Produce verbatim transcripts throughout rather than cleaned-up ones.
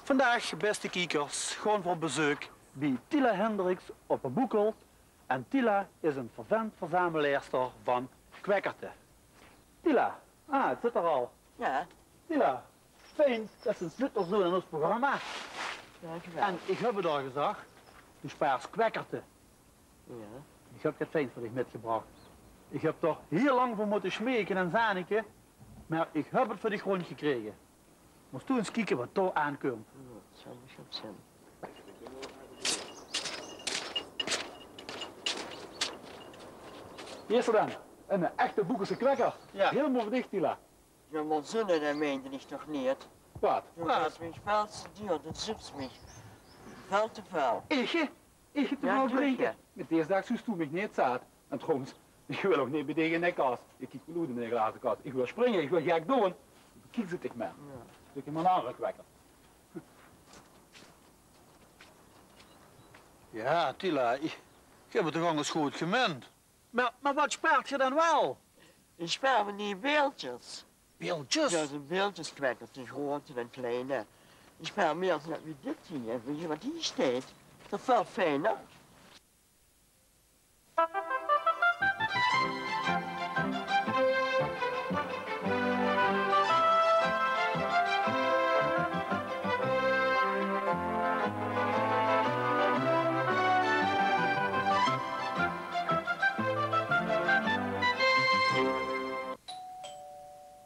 Vandaag, bèste kiekers, gaon v'r op bezeuk bie Tila Hendriks op de Boekel. En Tila is 'n fervent verzamelaarster van kwekkerte. Tila, ah, 't zit d'r al. Jao. Tila, fijn det se 'ns mit wils doon aan ós programma. Jao, geweldig. En ich höb 't al gezag, doe spaars kwekkerte. Jao. Ich höb get fijns veur dich mitgebrach. Ich höb d'r hiel lang veur mótte smeke en zanieke, mer ich höb 't veur dich róndj gekrege. Mós doe ins kieke waat dao aankump. Jao, det zal ich ins zeen. Hie is 'r dan. 'n Echte Boekelse kwekker. Jao. Hielemaol veur dich, Tila. Jao, mer zónne, det meinde ich toch neet? Waat? Jao, det is mich väöl te duur, det zuups mich. Väöl te väöl. Ege? Ich höb 't waal gedrinke. Mit dees daag zuus doe mich neet zaat. En trouwens, ich wil ouch neet bie dich in de kas. Ich kiek waal oet in de glaze kas. Ich wil springe, ich wil gek doon. Kiek ze dich mer. Jao. Ich höb mer 'n anger kwekker. Jao, Tila, ich, ich höb 't toch angers good gemeindj. Mer, mer waat spaart geer dan waal? Ich spaar van die beeldjes. Beeldjes? Jao, zo'n beeldjeskwekker, die grote en kleine. Ich spaar mieë van det wie dit hie. Wèt geer waat hie steit? Det is väöl fijner.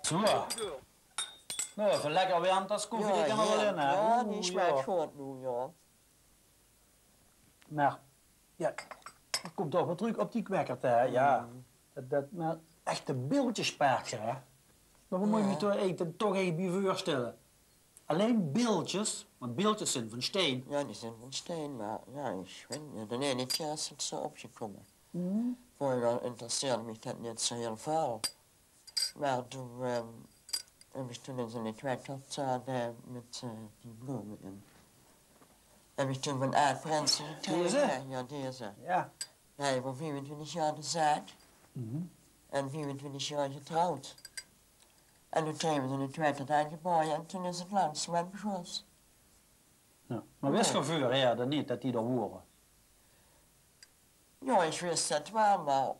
Zo. Noe, effe lekker werm tas koffie, det kan d'r waal in, hè? Jao, die smèk good noe, jao. Mer, jao, 't kump toch weer trök op die kwekkerte, hè? Jao. Det, det, mer echte beeldjes spaart geer, hè? Mer waat mót ich mich dao eigelik toch eve bie veurstelle? Allein beeldjes, want beeldjes zeen van stein. Jao, die zeen van stein, mer jao, ich weit neet. Den eine kier is 't zo opgekómme. Vörrige kier interesseerde mich det neet zo hiel väöl. Mer toen, eh, höb ich toen ins 'ne kwekker gehad, eh, mit, eh, die blome in. Höb ich toen van Aad Prinsen gekrege. Deze? Jao, deze. Jao. Hae waor viefentwintig jaor de zaak. En viefentwintig jaor getrouwd. En toen krege v'r 'ne kwekker aangebaoje en toen is 't langzaam begós. Jao. Mer wis geer veur, jao, dan neet det die d'r wore? Jao, ich wis det waal, mer,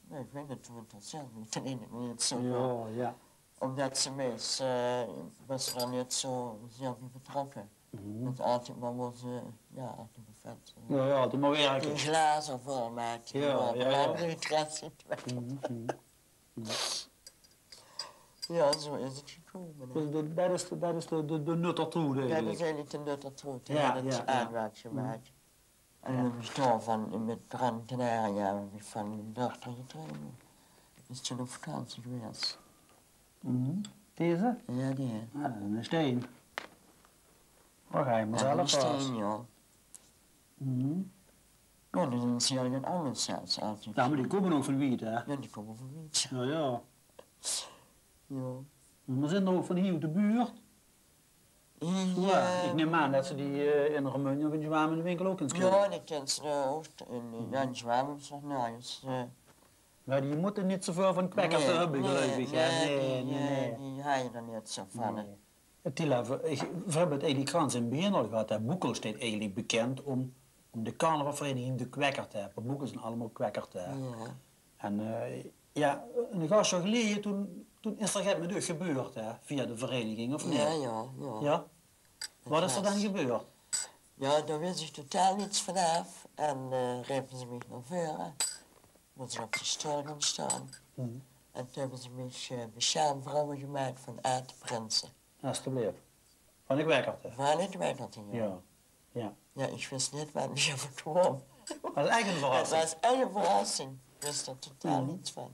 nae, ich weit neet, toen interesseerde mich det eigelik neet zo. Jao, jao. Ómdet ze meis, eh, waas d'r neet zo zeer bie betrokke. Det altied mer mós, eh, jao, altied mer vet, eh. Jao, jao, altied mer wirke. Die glazer vol make, jao, jao, jao. Jao, zo is 't gekómme, hè. Dus de, det is de, det is de, de, de nuttertroet eigelik. Det is eigelik de nuttertroet, hè, det is aanwaak gemaak. En dan höb ich dao van, mit Gran Canaria, höb ich van mien dochter gekrege. Is toen op vakantie gewaes. Deze? Jao, die. Ah, det is 'ne stein. Wach, hae mót zelf vas. Jao. Jao, det is hiel get angers zelfs, altied. Jao, mer die kómme ouch van wied, hè? Jao, die kómme van wied, jao. Jao, jao. Jao. Mer zeen d'r ouch van hie oet de buurt? Jao, ich nim aan det ze die, eh, in Remunj of in Zjwame in de winkel ouch kins koupe. Jao, die kins se, eh, ouch in, eh, jao, in Zjwame is nog nörges, eh. Mer die mótte neet zoväöl van kwekkerte höbbe, geluif ich, hè? Nae, nae, die, eh, die haje d'r neet zo van, hè. Nae. Tila, veer, ich, veer höbbe 't eigelik gans in 't begin al gehad, hè. Boekel steit eigelik bekènd óm, óm de carnavalsvereiniging De Kwekkerte, hè. Boekel zeen allemaol kwekkerte, hè. Jao. En, eh, jao, 'n gans jaor geleje, toen, toen is d'r get mit uch gebeurd, hè, via de vereiniging, of neet? Jao, jao, jao. Jao? Waat is d'r dan gebeurd? Jao, dao wis ich totaal niks vanaaf. En, eh, repe ze mich nao veure. Mós ich op de stool gaon staon. En toen höbbe ze mich, eh, besjermvrouw gemaak van Aad Prinsen. Alstublieft. Van de kwekkerte? Van de kwekkerte, jao. Jao. Jao. Jao, ich wis neet waat mich euverkwaom. Waas ech 'n verrassing. 't Waas ech 'n verrassing. Ich wis d'r totaal niks van.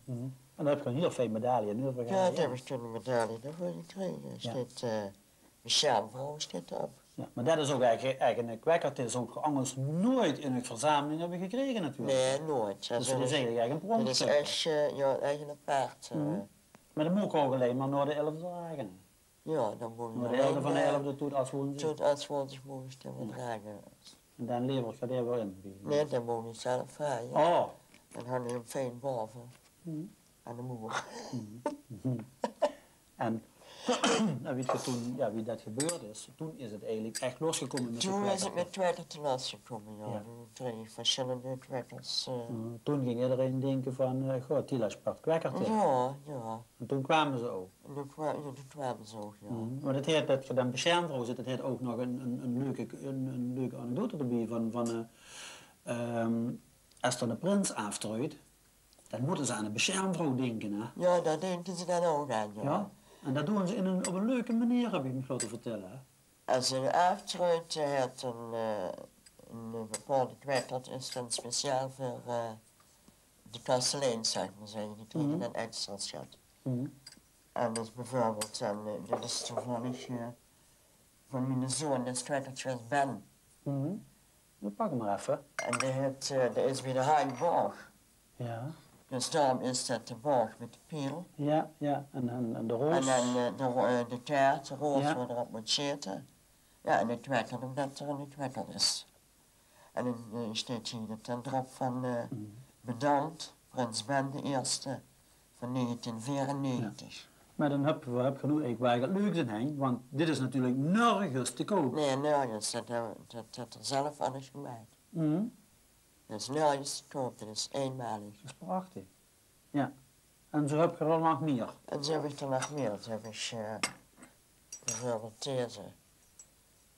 En dao höb ich 'n hiel fijn medaille euver gehaold. Jao, dao höb ich toen 'n medaille d'rveur gekrege. Dao steit, eh, besjermvrouw steit d'rop. Jao, mer det is ouch eigelik, eigelik 'ne kwekker, det is ouch angers noeit in 'n verzameling höbbe gekrege natuurlik. Nae, noeit. Dus det is eigelik ech 'n pronkstuk. Det is ech, eh, jao, ech 'n apart, eh. Mer det moog ich ouch allein mer nao de elfde drage. Jao, dan moog ich allein, eh, tot Asch woensdig. Tot Asch woensdig moog ich 'm drage. En dan lever ich 't weer in? Nae, dan moog ich zelf vraoge. Oh. Dan hang ich 'm fijn baove aan de moer. En En wie 't toen, jao, wie det gebeurd is, toen is 't eigelik ech losgekómme mit de Toen is 't kwekkerte. Mit kwekkerte losgekómme, jao. Jao. Toen kreeg ich versjillende kwekkers, eh. Mm, toen ging ederein dinke van, eh, goh, Tila spelt kwekkerte. Jao, jao. En toen kwame ze ouch. En toen kwa-, jao, toen kwame ze ouch, jao. Mm, mer det haet, det ge dan besjermvrouw zeet, det haet ouch nog ein, ein, ein leuke, ein, ein leuke anekdote d'rbie van, van, eh, ehm, es d'r eine prins aaftrejt, dan mótte ze aan de besjermvrouw dinke, hè? Jao, dao dinke ze dan ouch aan, jao. Jao? En det doon ze in ein, op ein leuke meneer, höb ich mich laote vertèlle, hè? Es 'r aaftrejt, haet 'r ein, eh, ein bepaolde kwekker, det is dan speciaal veur, eh, de kasteleins, zal ich mer zègke. Die kriege dan extra sjat. Mhm. En dus bieveurbeeld, dan, eh, dit is toevallig, eh, van miene zoon, det is kwekker Tjwes Ben. Mhm. Dan pak 'm mer effe. En dae haet, eh, dae is bie de Hainborg. Jao. Dus daorum is det de borg mit de piel. Jao, jao. En, en, en de roos. En dan, eh, de ro-, eh, de taert, de roos, jao, wo d'r op mót zitte. Jao, en 't kwekkert ómdet 'r 'ne kwekker is. En dan, eh, steit hie det dan d'rop van, eh, bedankt, prins Ben de Eerste van negentien veerennegentig. Jao. Mer dan höb, höb geer noe eigelik waal get leuks in henj, want dit is natuurlik nörges te koup. Nae, nörges. Det, eh, det, det haet 'r zelf alles gemaak. Mhm. Det is nörges te koup, det is einmalig. Det is prachtig. Jao. En zo höb geer d'r nog mier? En zo höb ich d'r nog mier. Zo höb ich, eh, bieveurbeeld deze.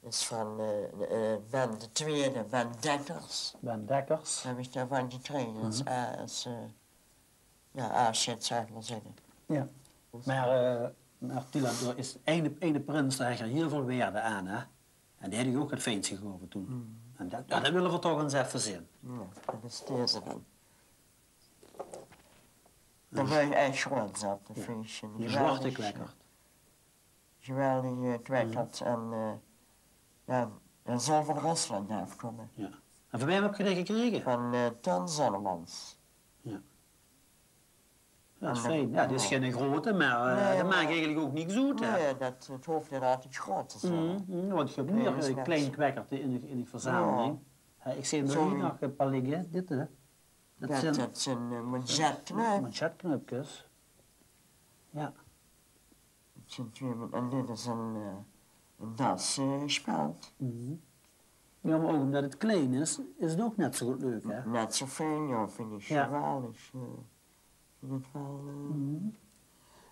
Is van, eh, eh, Ben de Twiede, Ben Dekkers. Ben Dekkers. Höb ich daovan gekrege. Mhm. Is, eh, is, eh, jao, aafsjeid, zal ich mer zègke. Jao. Mer, eh, mer Tila, d'r is eine, eine prins, dao hèt geer hieël väöl waerde aan, hè? En dae haet uch ouch get fijns gegaeve toen. Mhm. En det, jao, det wille v'r toch ins effe zeen. Jao, det is deze dan. Dao waer ich ech groeats op, det vinj ich ein geweldige, zwarte kwekker. Geweldige kwekker. En, eh, jao, dae zal van Rusland aafkómme. Jao. En van wae höb geer dae gekrege? Van, eh, Ton Zonnemans. Jao. Det is fijn. Jao, det is geine groeate, mer, eh, det maak eigelik ouch niks oet, hè? Nae, det, 't hoof neet altied groeat te zeen. Mhm, want geer höb mier, eh, klein kwekkerte in de, in de verzameling. Jao. Hè, ich zeen d'r hie nog ein paar ligke. Dit, hè? Det zeen, det zeen, eh, manchetknöp. Manchetknöpkes. Jao. Det zeen twieë man-, en dit is ein, eh, ein das, eh, speld. Mhm. Jao, mer ouch ómdet 't klein is, is 't ouch net zo good leuk, hè? Net zo fijn, jao, vinj ich. Jao. Geweldig, eh, vinj ich waal, eh. Mhm.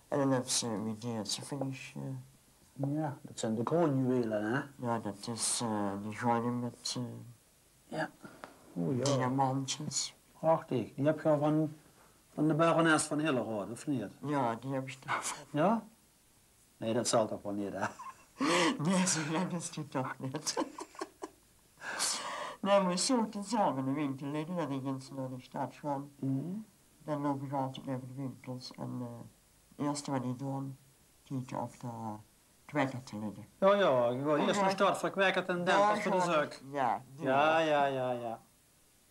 En dan höbs se wie deze, vinj ich, eh. Jao, det zeen de kroonjuwele, hè? Jao, det is, eh, die goeje mit, eh, Jao. Oeh, jao. Diamantjes. Prachtig. Die höb geer al van, van de barones van Hillerod, of neet? Jao, die höb ich dao van. Jao? Nae, det zal toch waal neet, hè? Nae, zo gek is die toch neet. Nae, mer ich zów 't zelf in de winkel ligke, det ich ins nao de stad gaon. Mhm. Dan loup ich altied nao de winkels en, eh, 't ierste waat ich doon, kieke of d'r, eh, kwekkerte ligke. Jao, jao, ich wil ieërs nao de stad veur kwekkerte en dan pas veur de zök. Jao, jao, jao, jao.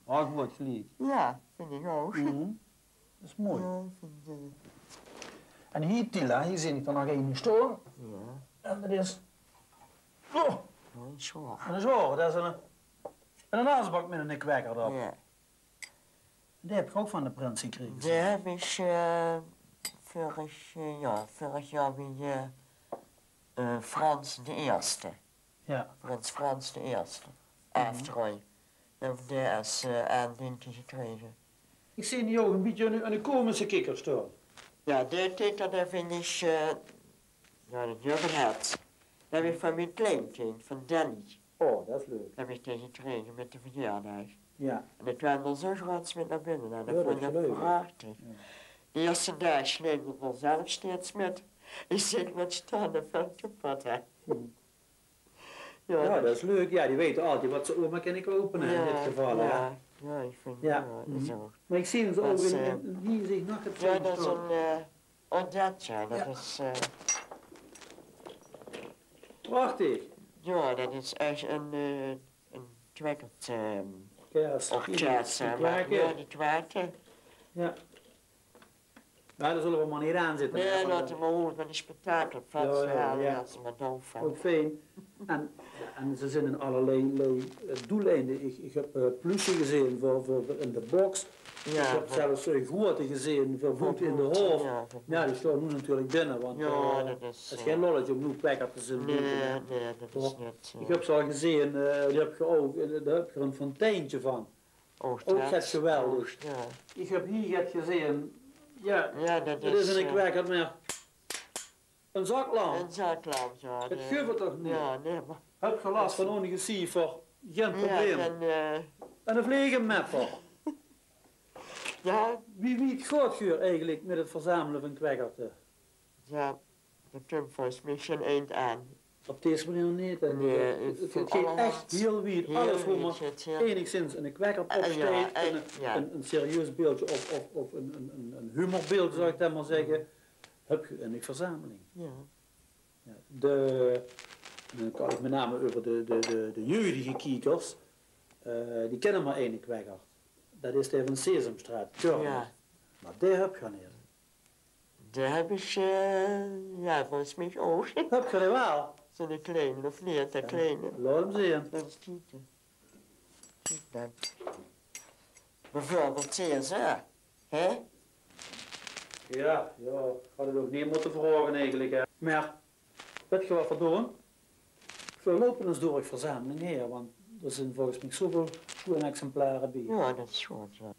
Ouch good geliek. Jao, vinj ich ouch. Mhm. Det is mooi. Jao, vinj ich. En hie, Tila, hie zeen ich d'r nog eine staon. Jao. En det is, oh, det is zwaor. Det is ein, ein asbak mit eine kwekker d'rop. Jao. Dae höb ich ouch van de prins gekrege. Dae höb ich, eh, vörig, eh, jao, vörig jaor wie, eh, eh, Frans de Ierste. Jao. Prins Frans de Ierste. Mhm. Aaftroj. Dae höb ich es, eh, aandinke gekrege. Ich zeen hie ouch ein bietje eine, eine komische kikker staon. Jao, dae kikker, dae vinj ich, eh, jao, det jurk 't hert. Dae höb ich van mien kleinkind, van Danny. Oh, det is leuk. Höb ich dae gekrege mit de verjaordaag. Jao. En dae kwaam d'r zo groeats mit nao binne. Jao, det vónj ich prachtig. Jao. De ierste daag sleep 'r zelf steeds mit. Ich zèk: "Waat staon d'r väöl kepot, hè?" Hm. Jao, det is leuk. Jao, die weite altied waat ze oma kinne koupe, hè, in dit geval, hè. Jao, jao, ich vinj, jao, is ouch. Mer ich zeen ze ouch in, in, hie zeen ich nog get, jao, det is ein, eh, Oh, det, jao, det is, eh, prachtig. Jao, det is ech ein, eh, ein kwekkert, eh, orkes, hè, mer jao, die kwekkert. Jao. Mer dao zölle v'r mer neet aan zitte, hè, want dan laote v'r 'm mer hoeël van die spektakel vast, jao, jao, jao. Ouch fijn. En, jao, En ze zien in allerlei, lei, eh, doeleinde. Ich, ich höb, eh, pluche gezeen veur, veur, veur in de boks. Jao, ich höb zelfs, eh, groeate gezeen veur boete in de haof. Jao, die staon noe natuurlik binne, want, eh, 't is gein lolletje óm noe kwekker te zeen boete, hè. Toch? Ich höb ze al gezeen, eh, die höb geer ouch, eh, dao höb geer ein fonteintje van. Ouch get geweldigs. Ich höb hie get gezeen. Jao, det is eine kwekker, mer Ein zaklamp. Ein zaklamp, jao. Det guf 't toch neet? Jao, nae, mer höb geer las van óngesiever? Gein probleem. En, eh, eine vlegemepper. Jao. Wie, wie wied gaot geer eigelik mit 't verzamele van kwekkerte? Jao, dao kump volges mich gein eind aan. Op dees manier neet, hè? Nae, 't geit ech hieël wied. Alles wo mer enigszins eine kwekker op steit, ein, ein, ein serieus beeldje of, of, of ein, ein, ein, ein humorbeeldje, zal ich dan mer zègke. Höb geer in de verzameling. Jao. Jao, de, en dan kan ich mit name euver de, de, de, de jeugdige kiekers, eh, die kinne mer eine kwekker. Det is dae van Sesamstraot, Turner. Jao. Mer dae höb geer neet. Dae höb ich, eh, jao, volges mich ouch. Höb geer dae waal? Zoe'n klein, of neet, dae kleine. Laot 'm zeen. Ins kieke. Kiek dan. Bieveurbeeld dees, hè? Hè? Jao, jao, ich had 't ouch neet mótte vraoge eigelik, hè. Mer, wèt geer waat v'r doon? V'r loupe ins door de verzameling haer, want d'r zeen volges mich zoväöl sjoean exemplare bie. Jao, det is good, jao.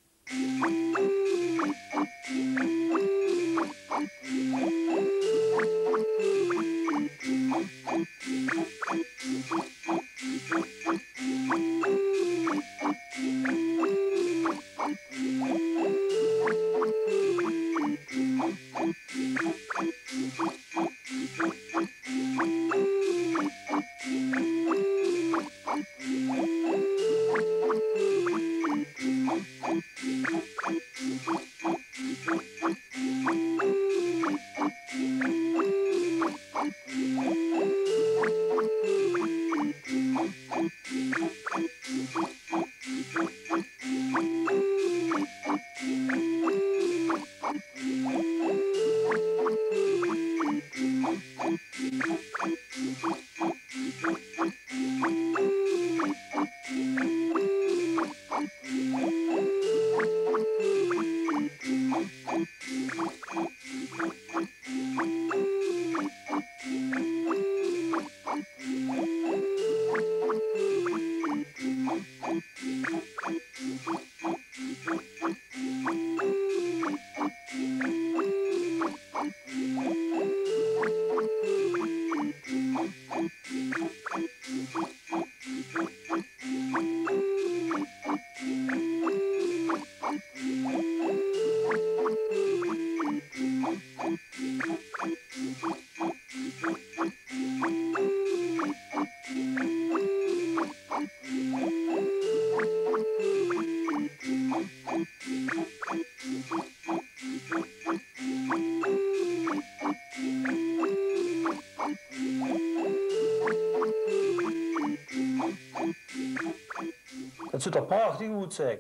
Het zuut d'r prachtig oet, zeg.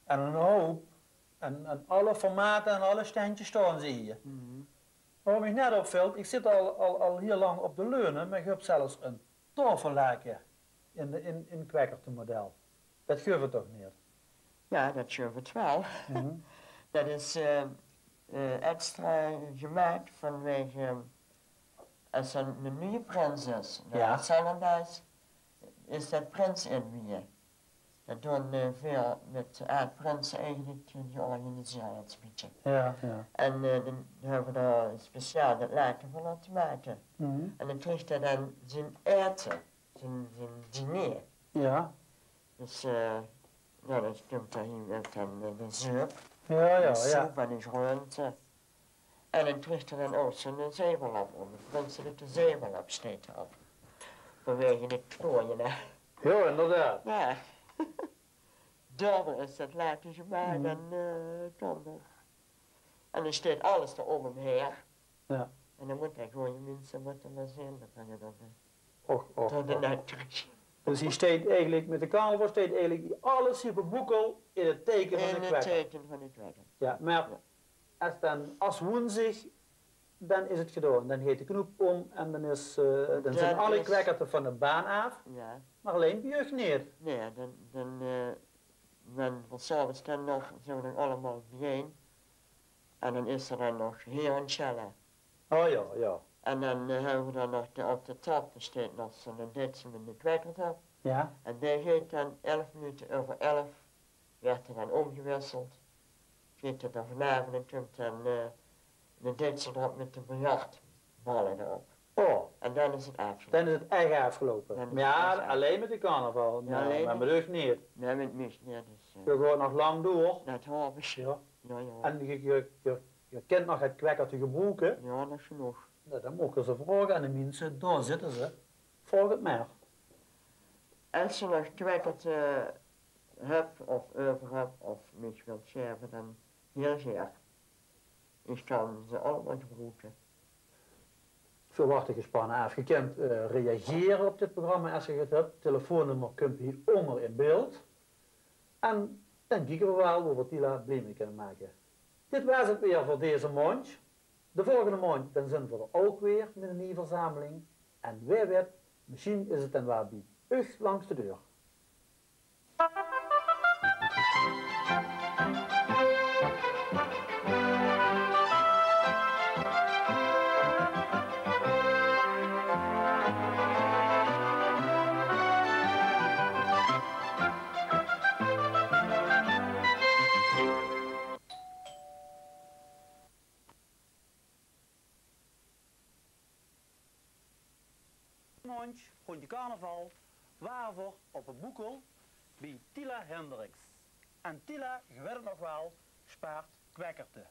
En 'nen houp. En, en alle formate en alle stendjes staon ze hie. Wat mich net opvilt, ich zit al, al, al hieël lang op de leune, mer geer höb zelfs ein taofellake in de, in, in kwekkertemodel. Det guf 't toch neet? Jao, det guf 't waal. Det is, eh, eh, extra gemaak vanwege, eh, es d'r eine nuje prins is. Jao. Op Cellen Days is det prins inwieë. Det doon, eh, väöl mit aad-prinse eigelik, die organisere det zoe'n bietje. Jao, jao. En, eh, dan höbbe v'r dao speciaal det lake veur laote make. En dan krieg d'r dan zien aete, zien, zien diner. Jao. Dus, eh, jao, dan kump d'r hie mit dan, eh, de zeup. Jao, jao, de soep en de greunte. En dan krieg d'r dan ouch zoe'n zeevelap óm. De prinselike zeevelap steit d'r op. Vanwege de knooie, hè. Jao, inderdaad. Jao. Dubbel is det lake gemaak en, eh, dubbel. En dan steit alles d'r óm 'm haer. Jao. En dan mótte gewoon de minse mótte mer zeen det d'r dan, eh, och, och, tot de och. Nacht. Dus hie steit eigelik, mit de carnaval steit eigelik alles hie op de boekel in 't teike van de kwekker. In 't teike van de kwekker. Jao, mer es dan aswoensdig Dan is 't gedaon. Dan geit de knoep óm en dan is, eh, dan zeen alle kwekkerte van de baan aaf. Jao. Mer allein bie uch neet. Nae, dan, dan, eh, dan van 's aoves dan nog, zeen v'r dan allemaol biejein. En dan is d'r dan nog hie en sjelle. O jao, jao. En dan, eh, höbbe v'r dan nog de, op de trap, dao steit nog zoe'n deksel mit de kwekkert op. Jao. En dae geit dan elf minute euver elf, wuuert d'r dan ómgewisseld. Geit d'r dan vanaaf en kump dan, eh, de deksel d'rop mit de biljartballe d'rop. O. En dan is 't aafgeloupe. Dan is 't ech aafgeloupe. Dan is 't ech aaf. Mer jao, allein mit de carnaval. Jao, mer allein mit uch neet. Nae, mit mich neet, dus, eh. Geer gaot nog lang door. Det haop ich. Jao. Jao, jao. En geer, geer, geer, geer kint nog 't kwekkerte gebroeke. Jao, det is genóg. Noe, dan mót geer ze vraoge aan de minse, dao zitte ze. Vraog 't mer. Es se nog kwekkerte höbs of euver höbs of mich wils gaeve, dan hieël gaer. Ich kan ze allemaol gebroeke. Veer wachte gespanne aaf. Geer kint, eh, reagere op dit programma es geer 't höbt. Telefoonnummer kump hie ónger in beeld. En dan kieke v'r waal wo v'r Tila blie mit kinne make. Dit waas 't weer veur deze maondj. De volgende maondj dan zeen v'r d'r ouch weer mit 'n nieje verzameling. En wae weit, mesjien is 't dan waal bie uch langs de deur. Maondj róndj de carnaval ware v'r op de Boekel bie Tila Hendriks. En Tila, geer weit 't nog waal, spaart kwekkerte.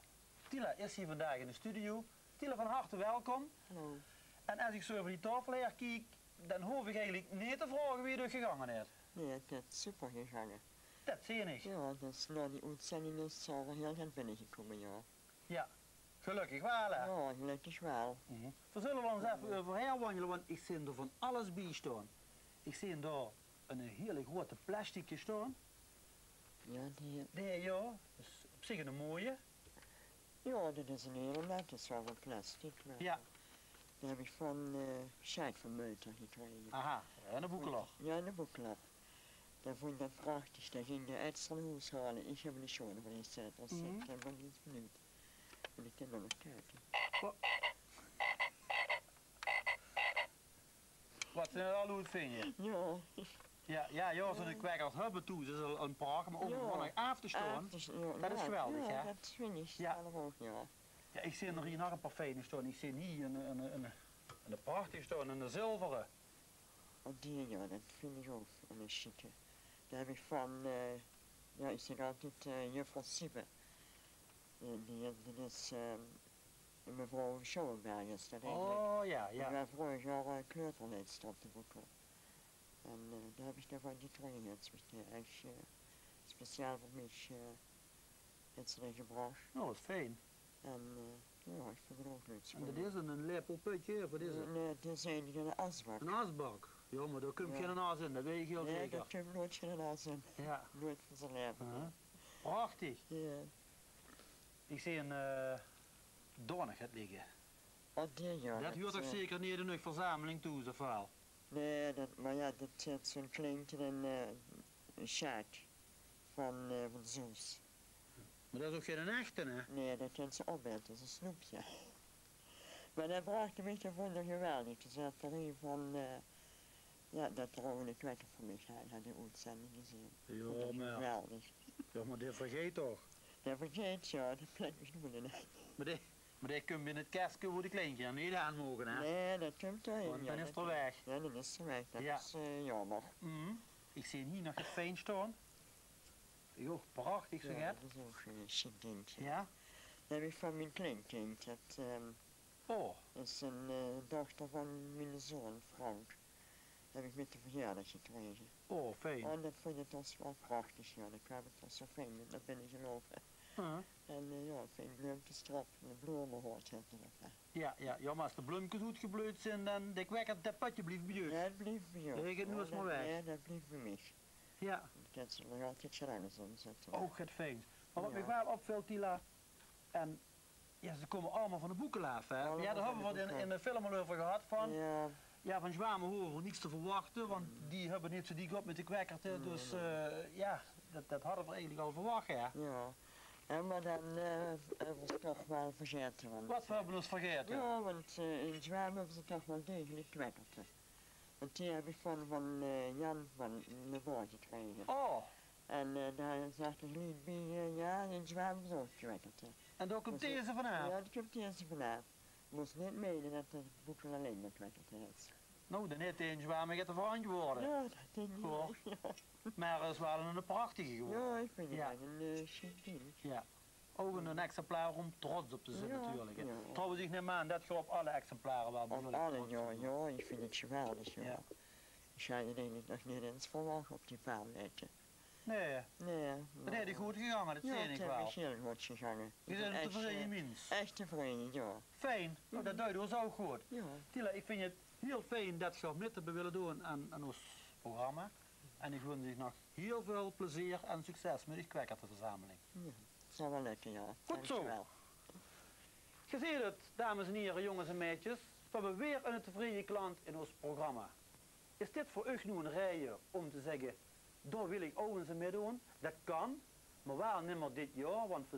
Tila is hie vandaag in de studio. Tila, van harte welkom. Hallo. En es ich zoe euver die taofel haer kiek, dan hoof ich eigelik neet te vraoge wie 't uch gegange is. Nae, 't is super gegange. Det zeen ich. Jao, dus nao die oetzending is 't hieël get binnegekómme, jao. Jao, gelökkig waal, hè? Jao, gelökkig waal. Veer zulle waal ins effe euverhaer wanjele, want ich zeen d'r van alles bie staon. Ich zeen dao 'n hieël groeate plastic staon. Jao, die... Die, jao, is op zich 'ne mooie. Jao, det is 'n hieël nette, is waal van plastic, mer... Jao. Die höb ich van, eh, Sjaak van Meuter gekrege. Aha, 'ne Boekelaar. Jao, 'ne Boekelaar. Dae vónj det prachtig. Dae ging dae extra nao hoes haole. Ich höb 'm neet sjoon van die zèt. Dae zèt, dae waas neet benieuwd. En ich kin d'r nog kieke. Wa-, waat zeen det al oetvindinge? Jao. Jao, jao, jao, zoe'n kwekkert höbbe thoes is al 'n pracht, mer óm 'm nog aaf te staon, det is geweldig, hè? Det vinj ich zelf ouch, jao. Jao, ich zeen d'r hie nog 'n paar fijne staon. Ich zeen hie 'n, 'n, 'n, 'n prachtige staon, 'ne zilvere. O, die, jao, det vinj ich ouch 'ne sjieke. Dae höb ich van, eh, jao, ich zèk altied, eh, juffrouw Siebe. Die, die, det is, eh, mevrouw Schouwenberg is det eigelik. O, jao, jao. Die waas vreuger, eh, kleuterleidster op de Boekel. En, eh, dao höb ich dae van gekrege, haet ze mich dae ech, eh, speciaal veur mich, eh, haet ze dae gebrach. O, waat fijn. En, eh, jao, ich vinj 't ouch leuk. En det is 'n, 'n lepelpötje, of waat is 't? Nae, 't is eigelik 'n asbak. 'n Asbak? Jao, mer dao kump gein as in, det weit ich hieël zeker. Nae, dao kump noeats gein as in. Jao. Noeats van zien laeve. Aha. Prachtig. Jao. Ich zeen, eh, dao nog get ligke. O, die, jao, det huuert toch, eh, zeker neet in uch verzameling thoes, of waal? Nae, det, mer jao, det zit zoe'n kleintje in, eh, 'n sjaak van, eh, van Zoes. Mer det is ouch gein echte, hè? Nae, det kint ze opete, det is 'n snoepje. Mer dae brach mich, dae vónj 'r geweldig. Dae zat d'r hie van, eh, jao, det d'r ouch 'ne kwekker veur mich haet, haet die oetzending gezeen. Jao, mer, geweldig. Jao, mer dae vergeit toch? Dae vergeit, jao, det blif ich noe neet. Mer dae Mer dae kump in 't keske wo de kleinkieër neet aan moge, hè? Nae, det kump d'r in, want dan is 'r weg. Jao, dan is 'r weg. Det is, eh, jaomer. Ich zeen hie nog get fijn staon. Jao, prachtig, zoe get. Det is ouch 'n sjiek dingke. Jao. Det höb ich van mien kleinkind. Det, ehm, is 'n, eh, dochter van miene zoon Frank. Höb ich mit de verjaordaag gekrege. O, fijn. En det vónj 't toch waal prachtig, jao. Det kwaam 't toch zoe fijn mit nao binne geloupe. En, eh, jao, fijn bleumkes d'rop. En de blomehoort haet 'r d'rop, hè. Jao, jao, jao, mer es de bleumkes oetgebleud zeen, dan, de kwekkert, det pötje blief bie uch. Jao, det blief bie uch. Dae geit noeats mier weg. Jao, det blief bie mich. Jao. Ich kin ze nog altied graag ins ómzètte. O, get fijn. Mer waat mich waal opvilt, Tila, en Ja, ze kómme allemaol van de Boekelaaf, hè? Ja, dao höbbe v'r 't in, in de film al euver gehad van. Ja, van zjwame hove v'r niks te verwachte, want die höbbe neet zoe diek op mit de kwekkerte. Dus, eh, ja, det, det hadde v'r eigelik al verwach, hè? Ja, mer dan, eh, höbbe v'r ós toch waal vergaete. Wat, v'r höbbe ós vergaete? Ja, want, eh, in zjwame höbbe ze toch waal degelik kwekkerte. Want die höb ich van, van, eh, Jan van de Boor gekrege. Oh. En, eh, dao zag de geliek bie, eh, ja, in zjwame höbbe ze ouch kwekkerte. En dao kump deze vanaaf? Ja, dao kump deze vanaaf. Mós neet meine det de Boekel allein mer kwekkerte haet. Nou, dan haet dee in zjwame get te verantwoorde. Ja, det dink ich ouch, ja. Mer 't is waal ein prachtige gewore. Ja, ich vinj 't ein, eh, sjiek dink. Ja. Ouch ein, ein exemplaar óm trots op te zeen natuurlik, hè. Trouwens, ich num aan det geer op alle exemplare waal behuurlik trots zeet. Op alle, ja, ja, ich vinj 't geweldig, ja. Ich haw 't eigelik nog neet ins verwach op die paar meter. Nae. Nae. Det is good gegange, det zeen ich waal. Ja, 't is hiel good gegange. Geer zeet ein tevreje mins. Ech tevreje, ja. Fijn. Nou, det duit ós ouch good. Ja. Tila, ich vinj 't hiel fijn det geer mit höb wille doon aan, aan ós programma. En ich wins uch nog hiel väöl plezeer en succes mit eur kwekkerteverzameling. Ja, zal waal lökke, ja. Good zoe. Dankjewel. Geer zeet 't, dames en hiere, jónges en maedjes, v'r höbbe weer eine tevreje klant in ós programma. Is dit veur uch noe ein raeje óm te zègke: dao wil ich ouch ins aan mitdoon? Det kan, mer waal nimmer dit jaor, want